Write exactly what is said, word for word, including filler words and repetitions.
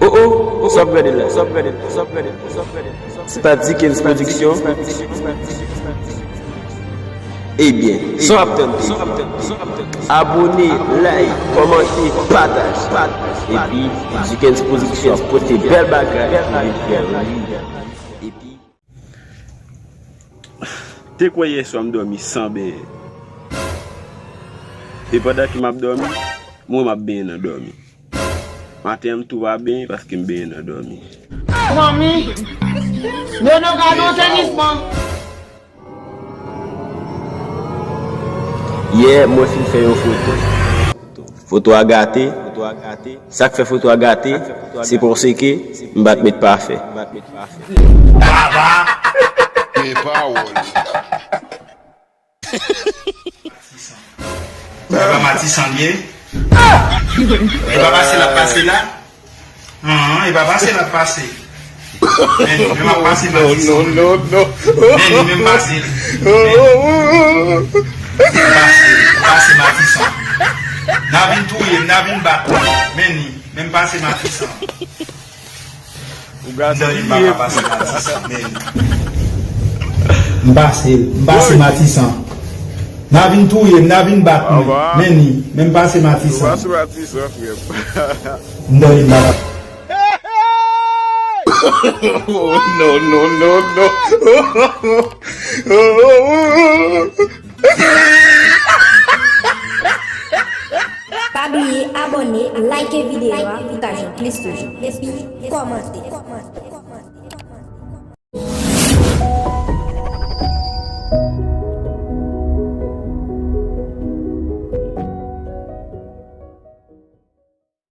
Oh oh, sa w ap gade la, sa w ap gade la, sa w ap gade la, sa w ap gade la. Se pa Dickens Production? Ebyen, sa w ap tann? Abone, like, kòmante, pataje. Epi, Dickens Production ap pote bèl bagay pou nou fè ri. Epi, te kwè yèswa m dòmi san benyen. E pandan ke m ap dòmi, mwen m ap benyen nan dòmi. Maten an m tou pa benyen paske m benyen nan dòmi. Fanmi, Nono gade yon tenisman. Yè, mwen fin fè yon foto. Foto a gate. Sa k fè foto a gate, se paske m pa t met pafen. Baba! E pawòl. E pa Matisan l ye? E pa pase l ap pase la? An, e pa pase l ap pase. Men li menm ap pase Matisan. Men li menm pase l. Men li pase l. Pase Matisan. N a vin touye m, n a vin bat mwen. Men li menm pase Matisan. Ou gade. M pa ka pase Matisan, men. M pase, m pase Matisan. N a vin touye m, n a vin bat mwen. Men li menm pase Matisan. Ou pase Matisan, frè m. M dòmi m pa ka. Oh, no, no, no, no. Pa bliye abòne, like videyo a pou w ka jwenn plis toujou. Epi, kòmante.